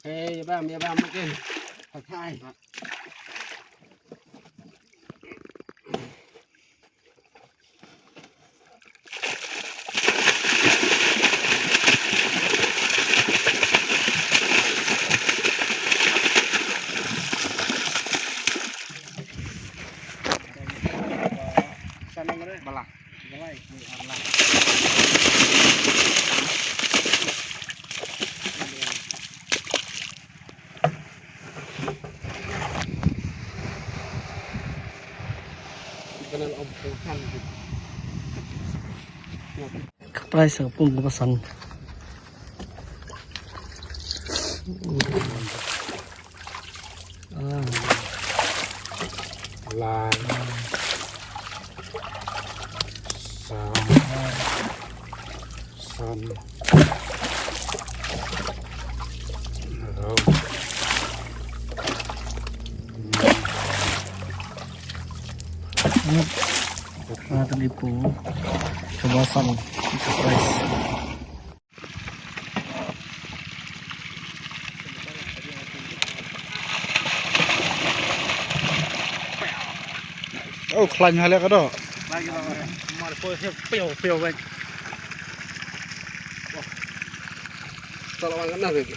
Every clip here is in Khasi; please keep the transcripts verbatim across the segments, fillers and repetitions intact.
Hey, bam, ya bam, makin. Pakai. Bala. Ka price ka pung ka basan. Ah. Lai. San. San. Hello. Nga tadi pu. Coba san. Surprise. Oh, khlaiñ haleh ka doh. Mar po se pio pio bang. Tolong angkat nah, baby.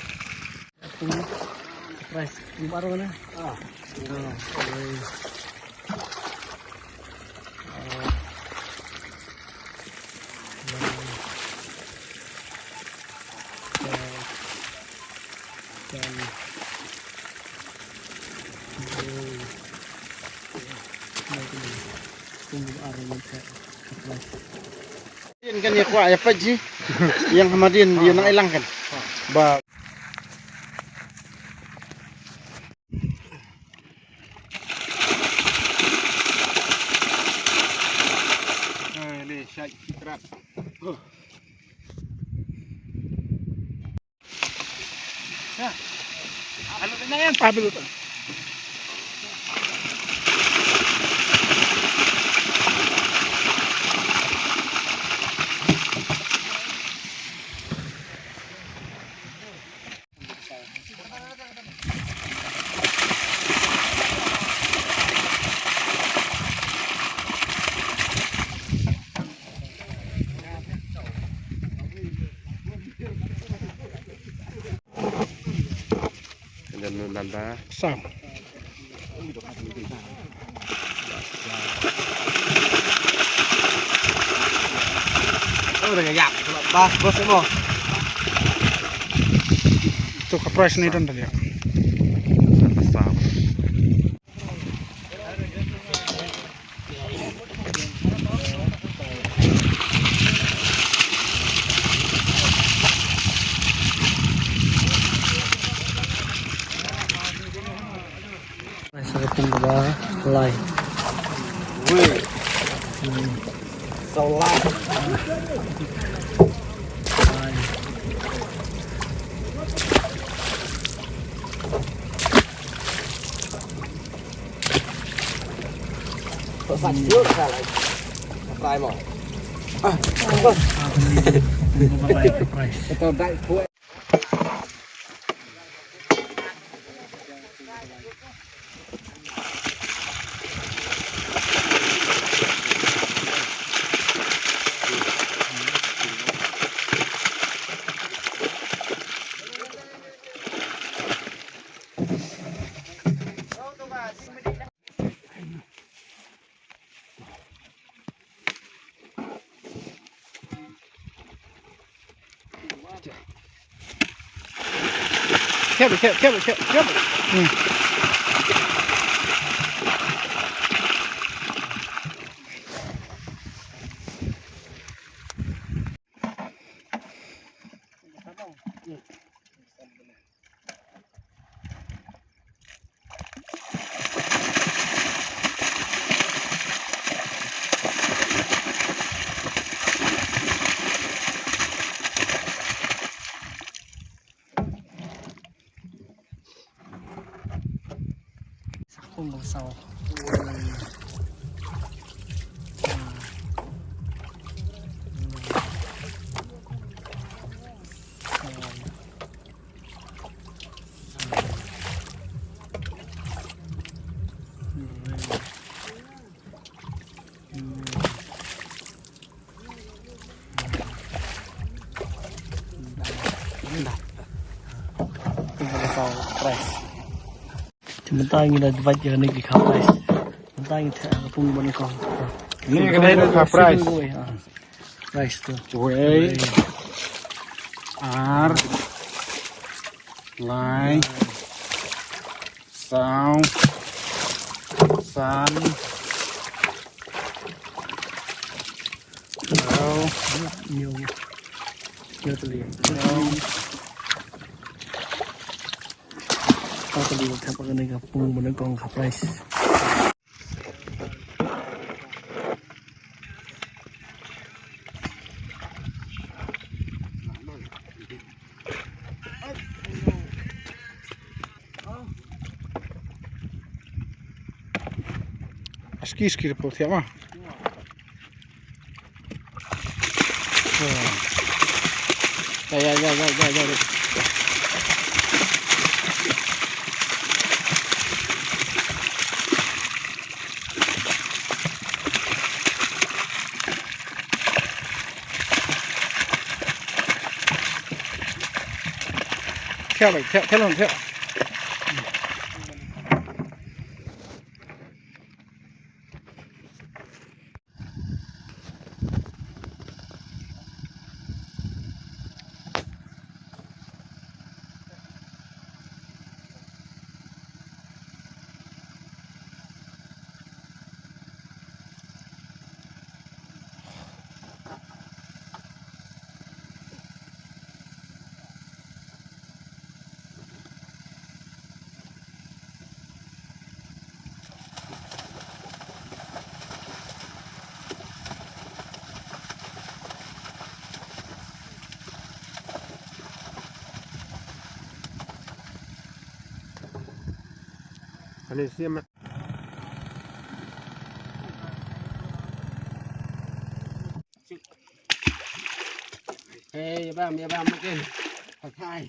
Price, ni baru ni. Ah. Din kan ïa kwah ïa peit ji. Ïa nga ma din ïa nang ilang kan. Ba. Sam. Tu ka price ni don tadi. Sam. Sa ka pung kaba lai. Ui. Hmm. So lai. Lai. Careful, careful, careful, careful, careful. Hmm. Mynta ngi la divide ïa kane ki kha price. Mynta ngi theh ka pung ba nyngkong. Ni ka dei ka price. Price tu. Wei. Ar. Lai. Saw. San. Saw. Hynñiew. Hynñiew tylli. Hynñiew. Hynñiew tylli, thep ïa kane ka pung ba nyngkong kha price. Aski, aski, por se llama. Ya, ya, ya, ya, ya, ya. Thiah, bai, thiah, thiah, long, thiah. Hey, ya bam, ya bam, makin. Patai.